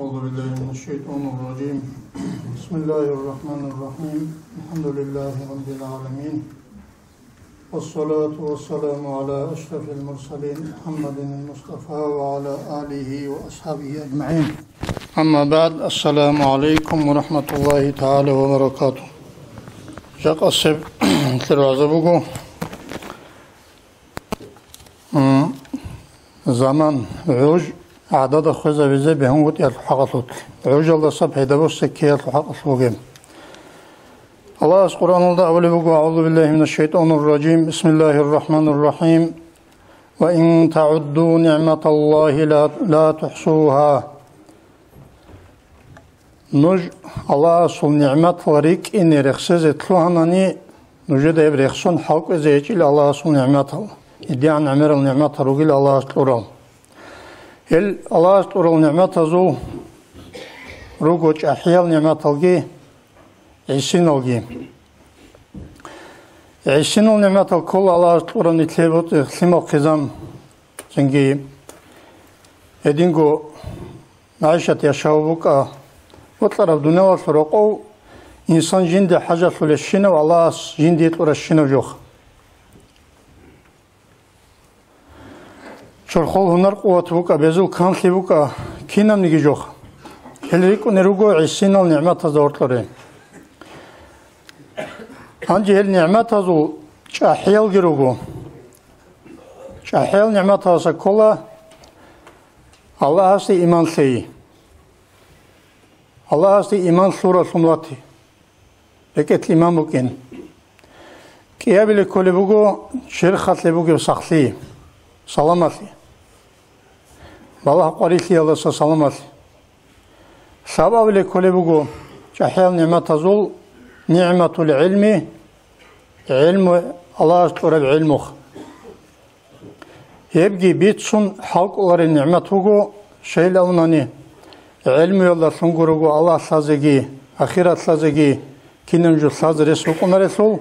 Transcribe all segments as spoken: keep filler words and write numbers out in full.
أعوذ بالله من الشيطان الرجيم. بسم الله الرحمن الرحيم. الحمد لله رب العالمين. والصلاة والسلام على أشرف المرسلين محمد المصطفى وعلى آله وأصحابه أجمعين. أما بعد، السلام عليكم ورحمة الله تعالى وبركاته. Жакъасеб лъир вагӀза буго. М, заман, гӀуж гӀадада хвезабизе бегьунгутӀиялъул хӀакъалъулъ, гӀужалдаса пайда босе ккеялъул хӀакъалъулъ бугеб. Аллагьас Къуръаналда абулеб буго: «أعوذ بالله من الشيطان الرجيم. بسم الله الرحمن الرحيم. وإن تعدوا نعمة الله لا، لا تحصوها». Нуж Аллагьасул нигӀматал рикӀкӀине рехсезе лъугьанани, нужеда гьеб рехсон хӀалкӀвезе гьечӀила Аллагьасул нигӀматал, гьедигӀан гӀемерал нигӀматал ругила Аллагьас кьурал. Гьел Аллагьас кьурал нигӀматазул руго чӀахӀиял нигӀматалги гӀисиналги. ГӀисинал нигӀматал ккола Аллагьас кьураб нилъее бутӀи-, лъимал хъизан, цинги гьединго МагӀишат яшав букӀа, бокьараб дуниялалъул рокъов инсан жинде хӀажалъулебщинав Аллагьас жиндие кьуращинаб жо. Чорхол гьунар-къуват букӀа, безул канлъи букӀа, кинабниги жо. Гьел рикӀкӀунел руго гӀисинал нигӀматазда гьоркьоре. Гьанже гьел нигӀматазул чӀахӀиялги руго. ЧӀахӀиял нигӀматалдаса ккола Аллагьасде иман лъей. Аллагьасде иман лъураллъун вати, рекӀелъ иман букӀин. КӀиабилеб кколеб буго черхалъе бугеб сахлъи, саламалъи, балагь-къварилъиялдаса саламалъи. Лъабабилеб кколеб буго чӀахӀиял нигӀматазул нигӀматул гӀилми, гӀилму, Аллагьас кьураб гӀилмухъ. Гьебги бицун хӀалкӀолареб нигӀмат буго, щайилавунани, гӀелмуялдалъун гурого Аллагь лъазеги, ахират лъазеги, кинаб жо лъазе рес букӀунарелъул,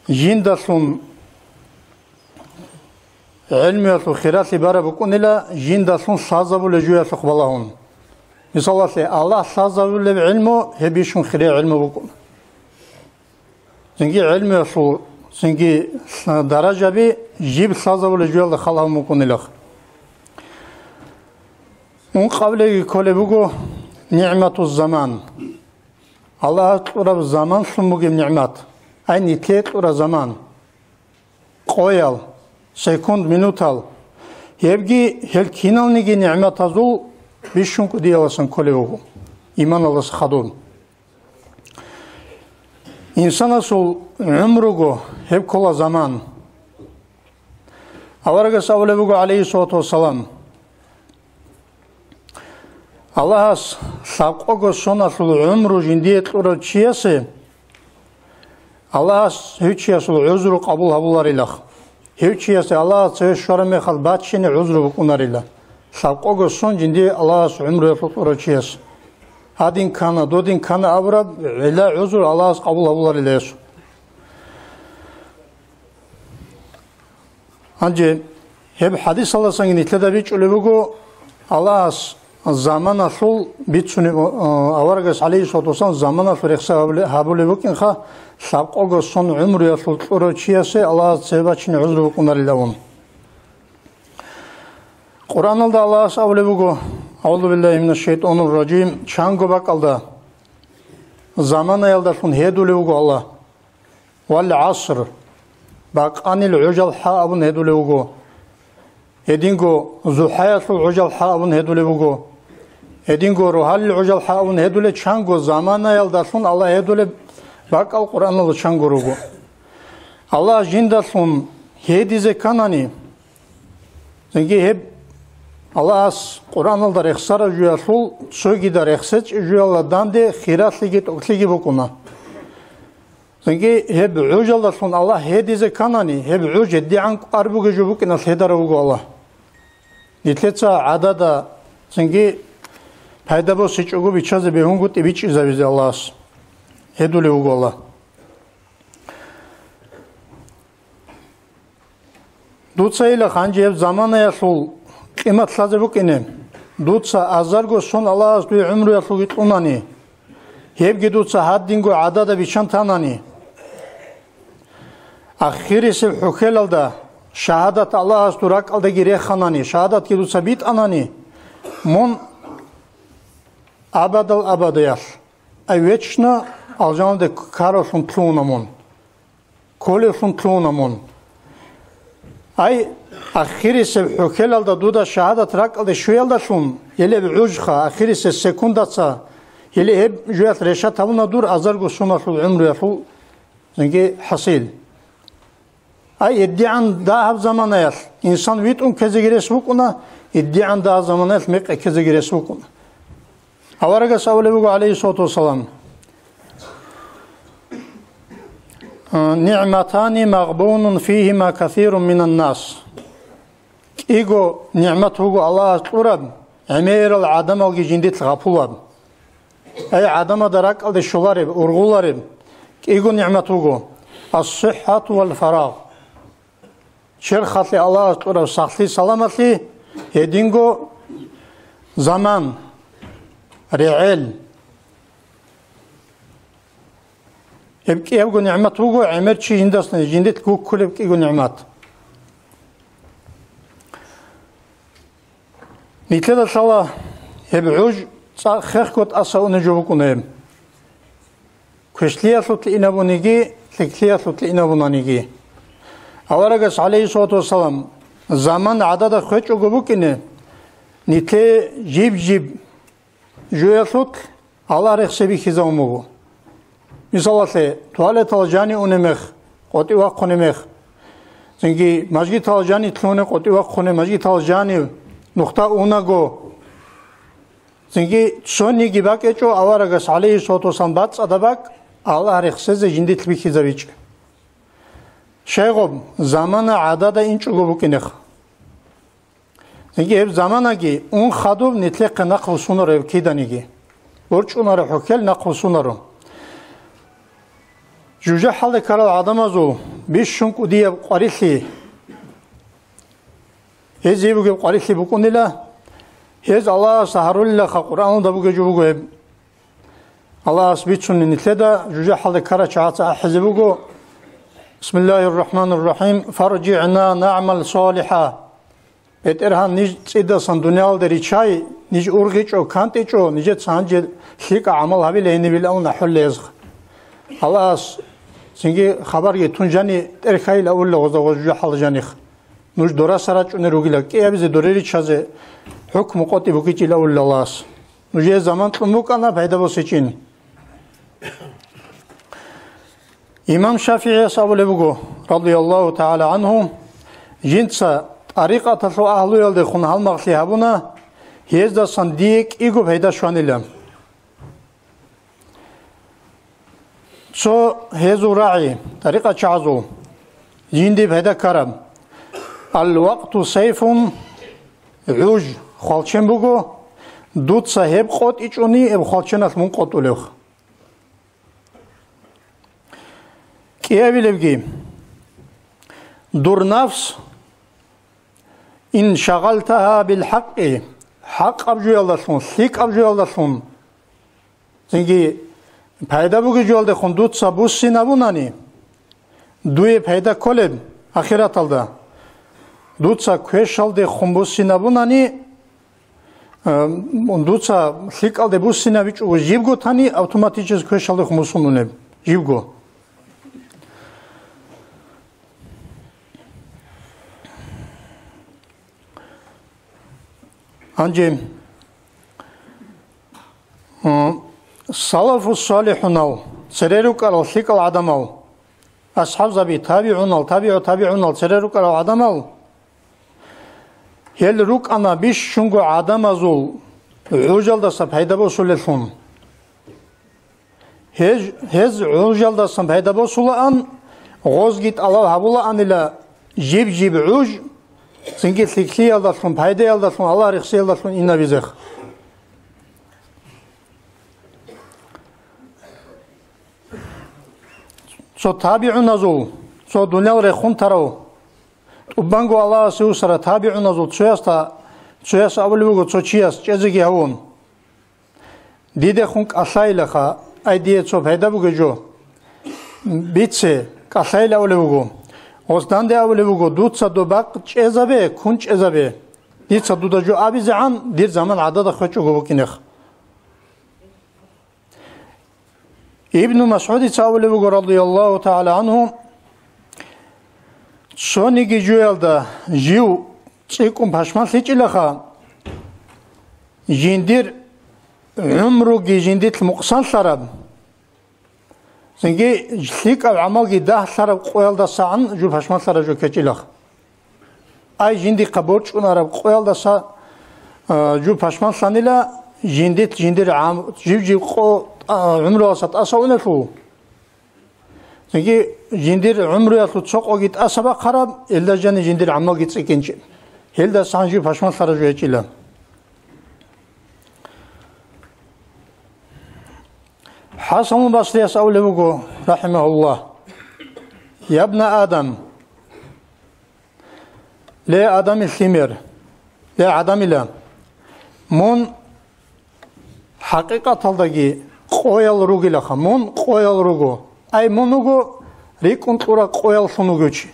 жиндалъун гӀелмуялъул хиралъи бараб букӀунила, жиндалъун лъазабулеб жоялъухъ балагьун. Мисалалъе, Аллагь лъазабулеб гӀелму, гьеб бищун хирияб гӀелму букӀуна. Цинги гӀелмуялъул, цинги даражаби жиб лъазабулеб жоялда хал гьабун букӀунилахъ. Ункъабилебги кколеб буго нигӀматуззаман. Аллагьас кьураб заманлъун бугеб нигӀмат, ай, нилъее кьураб заман, къоял, секунд, минутал, гьебги гьел киналниги нигӀматазул бищун кӀудиялдасан кколеб буго, иманалдаса хадуб. Инсанасул гӀумруго гьеб ккола заман. Аварагас абулеб буго, гӀалайгьиссалату вассалам, Аллагьас лъабкъого соналъул гӀумру жиндие кьурав чиясе Аллагьас гьев чиясул гӀузру къабул гьабуларилахъ. Гьев чиясе Аллагьас цеве щвараб мехалъ бачине гӀузру букӀунарила. Лъабкъого сон жиндие Аллагьас гӀумруялъул кьурав чияс. Гьадин ккана, додин ккана абураб гӀилла гӀузру Аллагьас къабул гьабуларила гьесул. Гьанже гьеб хӀадисалдасанги нилъеда бичӀчӀулеб буго, Аллагьас заманалъул бицунеб, а, аварагас, гӀалайгьиссалату вассалам, заманалъул рехсей гьабуле-, гьабулеб букӀинха, лъабкъого сон гӀумруялъул кьурав чиясе Аллагьас цебе бачине гӀузру букӀунарилавун. Къуръаналда Аллагьас абулеб буго, «АгӀузу биллагьи минаш шайтӀанир ражим», чанго бакӀалда, заманаялдалъун гьедулев вуго Аллагь. «Вал гӀаср», бакъанил гӀужал хӀа абун гьедулев вуго. Гьединго зухӀаялъул гӀужал хӀа абун гьедулев вуго. Гьединго рогьалил гӀужал хӀа абун гьедулев, чанго заманаялдалъун Аллагь гьедулеб бакӀал Къуръаналда чанго руго. Аллагь жиндалъун гьедизе кканани, цинги гьеб Аллагьас Къуръаналда рехсараб жуялъул цогидал рехсечӀеб жуялда данде хиралъиги тӀокӀлъиги букӀуна. Цинги гьеб гӀужалдалъун Аллагь гьедизе кканани, гьеб гӀуж гьедигӀан кӀвар бугеб жо букӀиналъ гьедарав вуго Аллагь. Нилъеца гӀадада цинги пайда босичӀого биччазе бегьунгутӀи бичӀчӀизабизе Аллагьас гьедулев вуго Аллагь. Дуцайила гьанже гьеб заманаялъул къимат лъазе букӀине. дуца азарго сон Аллагьас дуе гӀумруялъулги кьунани, гьебги дуца гьадинго гӀадада биччан танани, ахирисеб хӀухьелалда шагьадат Аллагьас дур ракӀалдаги реханани, шагьадатги дуца битӀанани, мун абадал абадиялъ, ай вечно алжаналде ккаралъун лъугьуна мун. Кколевлъун лъугьуна мун. Ай, ахирисеб хӀухьелалда дуда шагьадат ракӀалде щвеялдалъун, гьелеб гӀужха, ахирисеб секундаца, гьеле гьеб жуялъ решат гьабуна дур азарго соналъул гӀумруялъул цинги хӀасил. Ай, гьедигӀан дагьаб заманаялъ инсан витӀун ккезеги рес букӀуна, гьедигӀан дагьаб заманаялъ мекъи ккезеги рес букӀуна. Аварагас абулеб буго, гӀалайгьиссалату вассалам: «НигӀматани магъбунун фигьима касирун минан нас». КӀиго нигӀмат вуго Аллагьас кьураб, гӀемерал гӀадамалги жиндилъ гъапулаб. Ай, гӀадамазда ракӀалде щолареб, ургъулареб кӀиго нигӀмат вуго: ас-сиххату вал фарагъ. Черхалъе Аллагьас кьураб сахлъи-саламалъи, гьединго заман, регӀел. Гьеб кӀиябго нигӀмат буго, гӀемер чи жиндасни жиндилъ гуккулеб кӀиго нигӀмат. Нилъеда лъала гьеб гӀуж цӀакъ хехго тӀаса унеб жо букӀуна гьеб. Квешлъиялъулъ инабуниги, лъикӀлъиялъулъ инабунаниги. Аварагас, гӀалайгьиссалату вассалам, заман гӀадада хвечӀого букӀине, нилъее жиб-жиб жуялъулъ Аллагь рехсей бихьизабун буго. Мисалалъе, туалетал жани унеб мех, къотӀи вахъунеб мех, цинги мажгитал жани лъугьунеб, къотӀи вахъунеб, мажгитал жани нухда унаго, цинги цониги бакӀечӀо аварагас, гӀалайгьиссалату вассалам, бацӀцӀадаб бакӀ Аллагь рехсезе жиндилъ бихьизабичӀеб. Щайгъуб, замана гӀадада инчӀого букӀинеха. Цинги гьеб заманаги ун хадуб нилъехъе нахъ бусунаро гьеб киданиги. БорчӀунаро хӀухьел нахъ бусунаро. ЖужахӀалде ккарал гӀадамазул бищун кӀудияб къварилъи, гьезие бугеб къварилъи букӀунила, гьез Аллагьас гьарулелаха, Къуръаналда бугеб жо буго гьеб. Аллагьас бицунеб нилъеда жужахӀалде ккарал чагӀаца ахӀизе буго: «Бисмиллагьир рахӀманир рахӀим. ФаржигӀна нагӀмал салихӀа». БетӀергьан, ниж цӀидасан дуниялалде риччай, ниж ургъичӀо, кантӀичӀо, нижеца гьанже лъикӀа гӀамал гьабила гьенибилан ахӀулел гьезха. Аллагьас цинги хабарги тун жани тӀерхьайила авулла гъоза гъоз жужахӀалда жаних. Нуж дораса рачӀунел ругила, кӀиабизе доре риччазе хӀукму къотӀи букӀичӀила авулла Аллагьас. Нужее заман кьун букӀана пайда босичӀин. Имам ШафигӀияс абулеб буго, радияллагьу тагӀала гӀангьу, жинца тӀарикъаталъул агьлуялдехун гьалмагълъи гьабуна, гьездасан дие кӀиго пайда щванила. Цо гьезул рагӀи, тӀарикъатчагӀазул, жинди пайда ккараб: «Ал-вакъту сайфун», гӀуж хвалчен буго, дуца гьеб къотӀичӀони, гьеб хвалченалъ мун къотӀулев. КӀиабилебги, дур нафс, ин шагъалтагьа билхӀакъи, хӀакъаб жоялдалъун, лъикӀаб жоялдалъун, цинги пайда бугеб жоялдехун дуца буссинабунани, дуе пайда кколеб ахираталда. Дуца квешалдехун буссинабунани, э, дуца лъикӀалде буссинабичӀого жибго тани, автоматически квешалдехун буссун унеб, жибго. Гьанже, м, салафу салихӀунал, цере рукӀарал лъикӀал гӀадамал, асхӀабзаби, табигӀунал, табигӀу табигӀунал, цере рукӀарал гӀадамал, гьел рукӀана бищунго гӀадамазул гӀужалдаса пайда босулеллъун. Гьез, гьез гӀужалдасан пайда босулаан, гъозги тӀалаб гьабулаанила жиб-жиб гӀуж, цинги лъикӀлъиялдалъун, пайдаялдалъун, Аллагь рехсиялдалъун инабизех. Цо табигӀуназул, цо дуниял рехун тарав, тӀубанго Аллагьасе вусара табигӀуназул цоясда Цояс абулеб буго цо чияс чӀезеги гьавун: «Дидехун кӀалъайилаха, ай дие цо пайда бугеб жо. Бице, кӀалъайила», — абулеб буго. Гъос данде абулеб буго: «Дуца доб бакъ чӀезабе, кун чӀезабе. Дица дуда жо абизегӀан, дир заман гӀадада хвечӀого букӀинех». Ибну МасгӀудица абулеб буго, радияллагьу тагӀала гӀангьу: «Цониги жуялда жив цӀикӀкӀун пашманлъичӀилаха, жиндир гӀумруги жиндилъ мукъсанлъараб, цинги лъикӀаб гӀамалги дагьлъараб къоялдасагӀан жив пашманлъараб жо ккечӀилаха». Ай, жиндихъа борчӀунараб къоялдаса, а, жив пашманлъанила, жиндилъ жиндир гӀам-, жив-жив къо, а, гӀумруялдаса тӀаса унелъул. Цинги жиндир гӀумруялъул цо къоги тӀаса бахъараб, илда жани жиндир гӀамалги цӀикӀкӀинчӀеб. Гьелдасан жив пашманлъараб жо гьечӀила. ХӀасанул Басрияс абулеб буго, рахӀимагьуллагь: «Ябна Адам, ле Адамил лъимер, ле гӀадамила, мун хӀакъикъаталдаги къоял ругилаха, мун къоял руго, ай, мун вуго рикӀкӀун кьураб къояллъун вугев чи.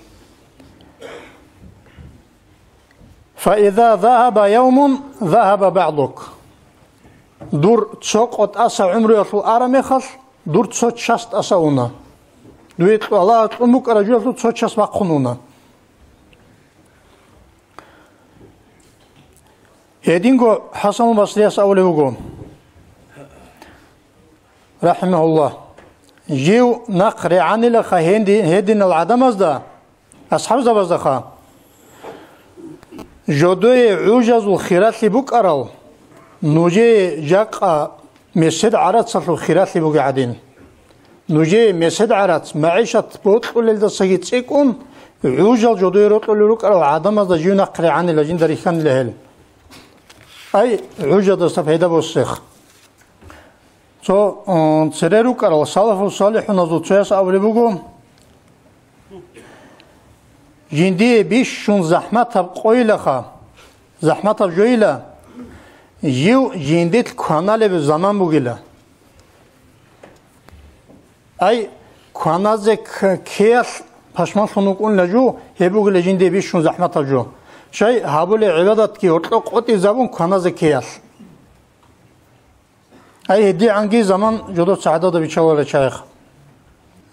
Фаиза загьаба явмун, загьаба багӀдук». Дур цо къо тӀаса гӀумруялъул араб мехалъ, дур цо час тӀаса уна. Дуе кьу-, Аллагьас кьун букӀараб жоялъул цо час бахъун уна. Гьединго ХӀасанул Басрияс абулеб буго, рахӀимагьуллагь: «Жив нахъ регӀанилаха гьенди-, гьединал гӀадамазда, асхӀабзабаздаха, жодое гӀужазул хиралъи букӀарал, нужее жакъа месед гӀарацалъул хиралъи бугеб гӀадин. Нужее месед гӀарац, магӀишат бокьулелдасаги цӀикӀкӀун, гӀужал жодое рокьулел рукӀарал гӀадамазда жив нахъ регӀанила, жинда рихьанила гьел». Ай, гӀужадаса пайда боссех. Цо, м, цере рукӀарал салафу-салихӀуназул цояс абулеб буго: «Жиндие бищун захӀматаб къойилаха, захӀматаб жойила, жив жиндилъ кваналеб заман бугила». Ай, кваназе к-, ккеялъ пашманлъун вукӀунила жо, гьеб бугила жиндие бищун захӀматаб жо. Щай гьабулеб гӀибадатги гьоркьоб къотӀизабун кваназе ккеялъ. Ай, гьедигӀанги заман жодоца гӀадада биччаларел чагӀи.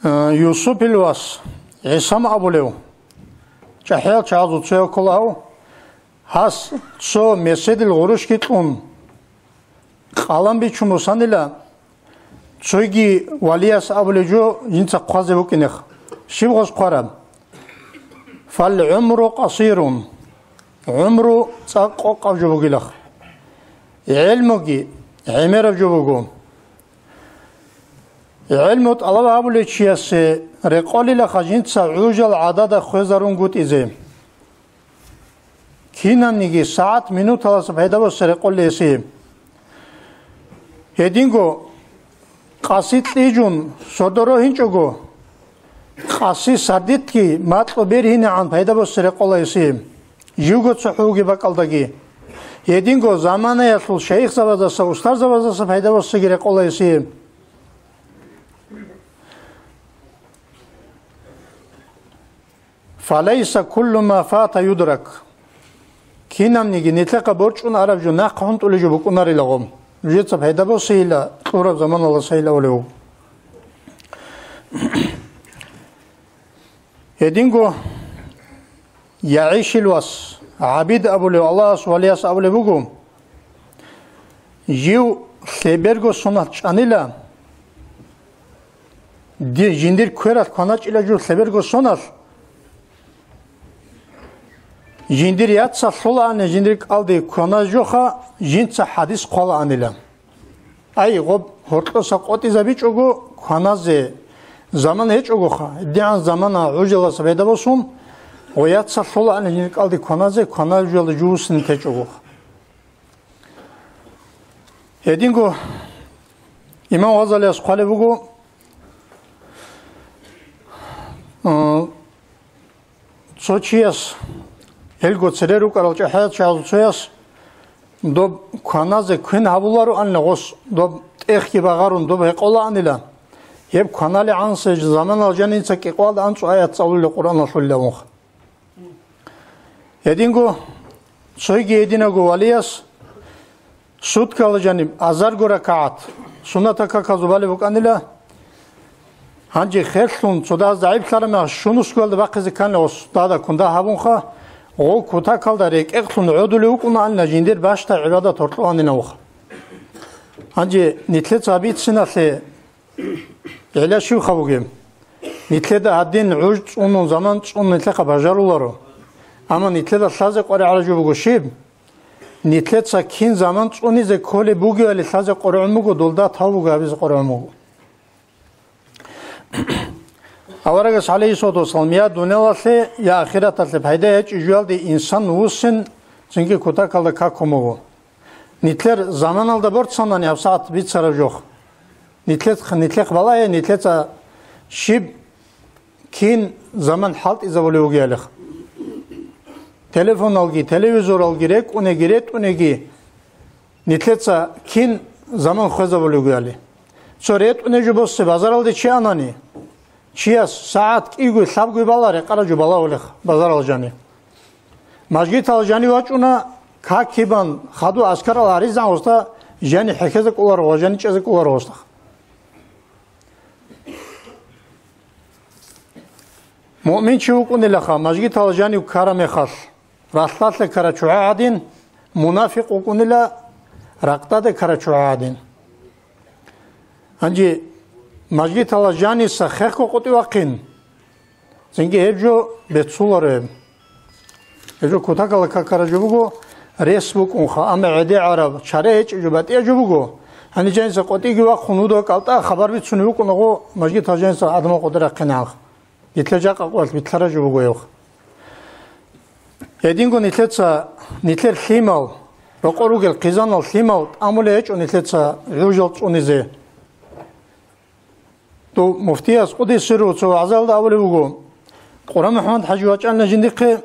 Э, Юсупил вас, ГӀисам абулев, чӀахӀиял чагӀазул цояв ккола гьав, гьас цо меседил гъурущги кьун, къалам бичун босанила, цоги валияс абулев жо жинца хъвазе букӀинех. Щиб гъос хъвараб? «Фал гӀумру къасирун». ГӀумру цӀакъ къокъаб жо бугилаха. ГӀелмуги гӀемераб жо буго. ГӀелму тӀалаб гьабулев чиясе рекъолилаха жинца гӀужал гӀадада хвезарунгутӀизе. Кинабниги сагӀат-минуталаса пайда босса рекъолел гьесие. Гьединго къаси кьижун сордо рогьинчӀого, къаси сардитги макьу бергьинегӀан пайда босса рекъола гьесие, живго цохӀо вугеб бакӀалдаги. Гьединго заманаялъул шайихзабаздаса, устарзабаздаса пайда боссаги рекъола гьесие. «Фалайса куллу ма фата юдрак». Кинабниги нилъехъа борчӀун араб жо нахъ гьунтӀулеб жо букӀунарилаго, нужеца пайда босейила кьураб заманалдасайила абулев. Гьединго ЯгӀишил вас, ГӀабид абулев Аллагьас валияс абулеб буго: «Жив лъеберго соналъ чӀанила, ди-, жиндир квералъ кваначӀила жив лъеберго соналъ, жиндир яцалъ лъолаани жиндир кӀалди квана жоха, жинца хӀадис хъвалаанила». Ай, гъоб гьоркьоса къотӀизабичӀого кваназе заман гьечӀогоха, дигӀан замана гӀужаласа пайда босун, ва яцалъ лъолаани жиндир кӀалди кваназе, кванал жуялда жувусин течӀогоха. Гьединго имам Гъазалияс хъвалеб буго, э, цо чияс, гьелго цере рукӀарал чӀахӀиял чагӀазул цояс, Доб кваназе квен гьабулароанила гъос, доб тӀехги багъарун доб гьекъолаанила. Гьеб кваналегӀансе заманалъ жаница кӀикъвалда анцӀу аят цӀалулел Къуръаналъулилавунха. Гьединго цойги гьединаго валияс суткала жаниб азарго ракагӀат суннатал каказул балеб букӀанила. Гьанже херлъун цо дагьаз загӀиплъараб мехалъ щунусгоялда бахъизе кканила гъос дада кунда гьабунха, гъов кутакалда рекӀекълъун гӀодулев вукӀунаанила жиндир бащдай гӀибадат гьоркьоанинавха. Гьанже нилъеца гьабициналъе гӀилла щибха бугеб? Нилъеда гьадин гӀуж цӀунун, заман цӀун нилъехъа бажаруларо. Амма нилъеда лъазе къваригӀараб жо буго щиб? Нилъеца кин заман цӀунизе кколеб бугевали лъазе къваригӀун буго, долда тал буго гьабизе къваригӀун буго. Аварагас, гӀалайгьиссалату вассалам, я дуниялалъе, я ахираталъе пайда гьечӀеб жоялде инсан вуссин, цинги кутакалда какун буго. Нилъер заманалда борцанани гьабсагӀат бицараб жо. Нилъех-, нилъехъ балагье, нилъеца щиб, кин заман хӀалтӀизабулев вугеялихъ. Телефоналги, телевизоралги, рекӀунеги, ретӀунеги, нилъеца кин заман хвезабулев вугеяли. Цо ретӀуней жо босе базаралде чи анани, чияс сагӀат кӀиго лъабго бала рекъараб жо балагьулехъ базарал жани. Мажгитал жани вачӀуна, какибан хаду аскарал гьаризан гъоста жани хӀехьезе кӀоларо ва жани чӀезе кӀоларо гъостахъ. Муъминчи вукӀунилаха мажгитал жанив ккара мехалъ, ралъдалъе ккара чугӀа гӀадин, мунафикъ вукӀунила ракъдаде ккара чугӀа гӀадин. Гьанже мажгитала жаниса хехго къотӀи вахъин, цинги гьеб жо беццуларо гьеб. Гьеб жо кутакала какара жо буго, рес букӀунха, амма гӀедегӀараб чара гьечӀеб жо батӀияб жо буго. Гьаниб жаниса къотӀиги вахъун, гьудал кӀалтӀа хабар бицунев вукӀуна гъо, мажгитал жаниса гӀадамал къотӀи рахъинегӀанха. Нилъер жакъа къоялъ битӀараб жо буго гьев. Гьединго нилъеца, нилъер лъимал, рокъор ругел хъизанал лъимал тӀамулей гьечӀо нилъеца гӀужал цӀунизе. Дов муфтияс къуддиса сирругьу цо вагӀзаялда абулеб буго, Къура МухӀаммад-хӀажи вачӀана жиндихъе,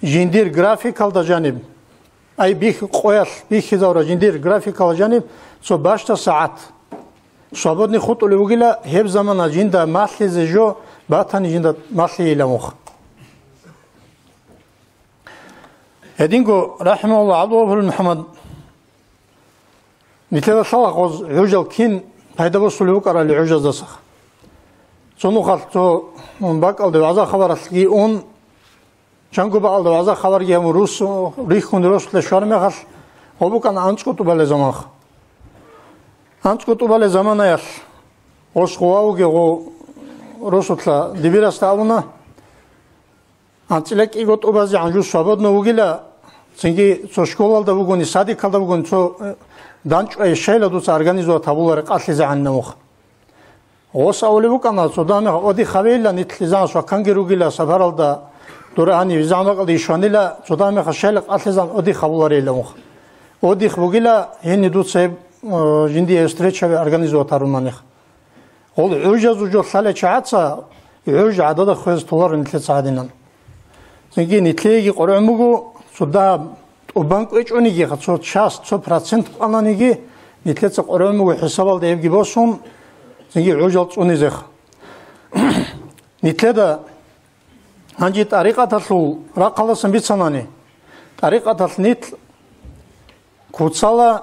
жиндир графикалда жаниб, ай бихь-, къоялъ бихьизавра жиндир графикалда жаниб цо бащда сагӀат свободный хутӀулев вугила, гьеб замана жинда малъизе жо батани жинда малъейилавухъ. Гьединго, рахӀимагьуллагь, ГӀабдулгъафурил МухӀаммад, нилъеда лъала гъоз гӀужал кин пайда босулев вукӀарали гӀужаздаса. Цо нухалъ цо бакӀалде вагӀза-хабаралъги ун, чанго бакӀалда вагӀза-хабарги гьабун рус-, рихьун росулъе щвараб мехалъ, гъо букӀана анцӀго тӀубалел заманха. АнцӀго тӀубалел заманаялъ гъос гъував вугев гъо росулъа дибирасда абуна, анцӀила кӀиго тӀубазегӀан жо свободно вугила, цинги цо школалда вугони, садикалда вугони, цо, э, данчӀвай щайла дуца организовать гьабуларе къалъизегӀанна мух. Гъос авулеб букӀана, цо дагьмехалъ отдых гьабейилан, нилъ изан сваканги ругила сапаралда, дура гьанив изан бакӀалда ишванила, цо дагьмехалъ щайла къалъизан отдых гьабуларейилан мух. Отдых бугила, гьениб дуца гьеб, э, жиндие встречаби организовать гьарунанихъ. Гъол гӀужазул жо лъалел чагӀаца гӀуж гӀадада хвез толаро нилъеца гьадинан. Цинги нилъееги къоргӀун буго, цо дагьаб тӀубан кӀвечӀониги, цо часть, цо процент кьананиги, нилъеца къоргӀун буго хӀисабалда гьебги босун, цинги гӀужал цӀунизех. Нилъеда гьанже тӀарикъаталъул рахъалдасан бицанани, тӀарикъаталъ нилъ куцала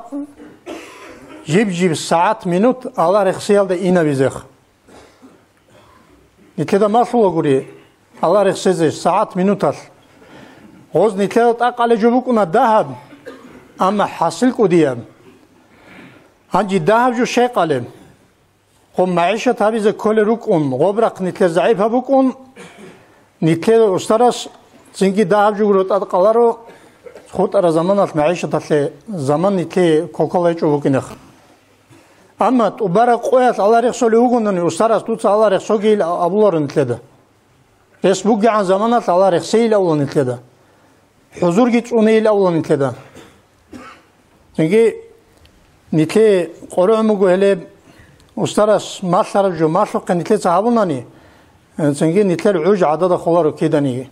жиб-жиб сагӀат-минут Аллагь рехсиялда инабизех. Нилъеда малъулагури Аллагь рехсезе сагӀат-минуталъ. Гъоз нилъеда тӀакъалеб жо букӀуна дагьаб, амма хӀасил кӀудияб. Гьанже дагьаб жо щай къалеб? Гъоб магӀишат гьабизе кколел рукӀун, гъоб рахъ нилъер загӀипаб букӀун, нилъер устарас цинги дагьаб жо гуро тӀад къаларо, хутӀараб заманалъ магӀишаталъе заман нилъее кокола гьечӀо букӀинех. Амма тӀубараб къоялъ Аллагь рехсолев вугони, устарас дуца Аллагь рехсогейил абуларо нилъеда. Рес бугегӀан заманалъ Аллагь рехсейил авлан нилъеда. ХӀузурги цӀунейил авлан нилъеда. Цинги нилъее къоргӀун буго гьелеб устарас малъараб жо малъухъе нилъеца гьабунани, цинги нилъер гӀуж гӀадада холаро киданиги.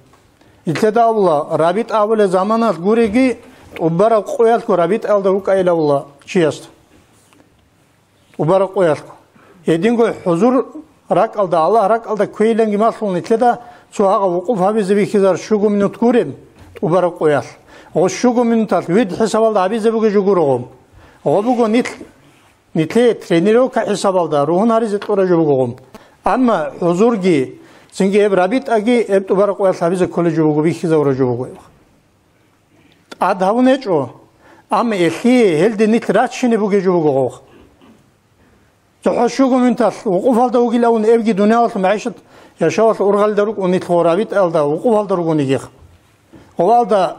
Нилъеда авла, рабитӀа абулеб заманалъ гуреги, ТӀубараб къоялъго рабитӀаялда вукӀайилавула чиясда. ТӀубараб къоялъго. Гьединго хӀузур ракӀалда, Аллагь ракӀалда кквейиланги малъун нилъеда цо гьагъа вукъуф гьабизе бихьизар щуго минут гуреб тӀубараб къоялъ. Гъо щуго минуталъ вид хӀисабалда гьабизе бугеб жо гуро гъо. Гъо буго нилъ, нилъее тренировка хӀисабалда ругьун гьаризе кьураб жо буго гъо. Амма хӀузурги, цинги гьеб рабитӀаги гьеб тӀубараб къоялъ гьабизе кколеб жо буго, бихьизабураб жо буго. ТӀад гьабун гьечӀо, амма гьелъие гьелде нилъ раччине бугеб жо буго гъо. ЦохӀо щуго минуталъ вукъуфалда вугилавун эбги дуниялалъул магӀишат яшавалъ ургъалда рукӀун нилъ гъо рабитӀаялда вукъуфалда ругонигех. Гъовалда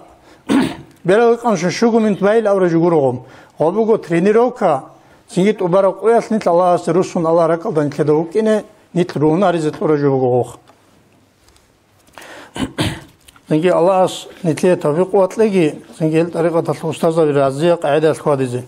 берал къаншо щуго минут байил авра жугурогъо. Гъо буго тренировка, цинги тӀубараб къоялъ нилъ Аллагьасде руссун Аллагь ракӀалда нилъеда вукӀине, нилъ ругьун гьаризе кьураб жо буго гъо. Цинги Аллагьас нилъее тавфикъ вакьеги, цинги гьел тӀарикъаталъул устазаби разия къагӀидаялъ хьвадизе.